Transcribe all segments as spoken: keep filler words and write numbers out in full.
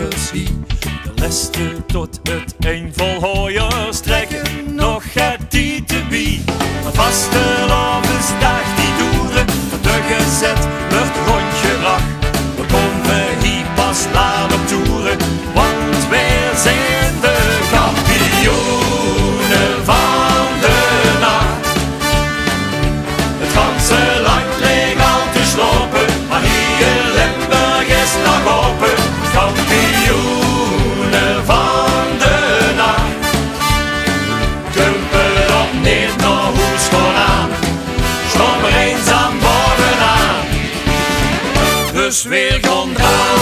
De lèste tot 't ein vol hoojers trèkke nog get tied d'rbie. Want vastelaovesdaag die doere tot de gezèt weurt róndjgebrach. Veer kómme hie pas laat op toere, want veer zeen de kampioene van de nach. 't Ganse landj leeg al te slaope, mer hie in Limburg is 't nog aope. Kampioene van de nach. Kump 't op neet nao hoes gaon aan, staon veer einzaam baovenaan. Dus veer gaon draan.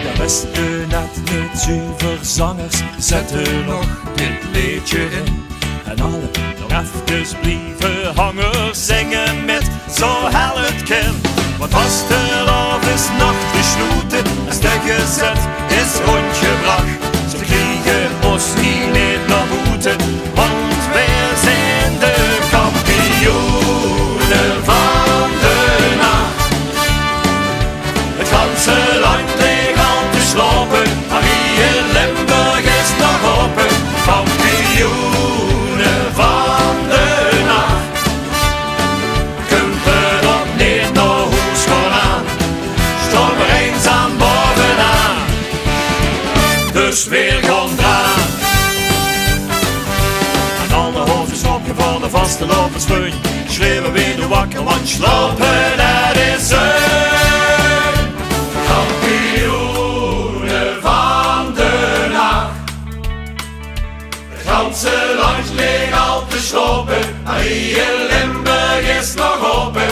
De bèste net neet zuver zangers zètte nog dit leedje in. En alle nog efkes blieve hange, zinge mit zoe hel 't kin. Want vastelaovesnach is besloete, es de gezèt is róndjgebrach. Ze kriege ós hie neet nao boete, want veer zeen de kampioene van de nach. 't Ganse landj leeg al te slaope, mer hie in Limburg is 't nog aope. Kampioene van de nach. Kump 't op neet nao hoes gaon aan, staon veer einzaam baovenaan. Dus veer gaon draan. En alle hoofde slaope van de vastelaovesfun, sjreeuwe veer: doe wakker, want slaope, det is zun. Kampioene van de nach. 't Ganse landj leeg al te slaope, mer hie in Limburg is 't nog aope.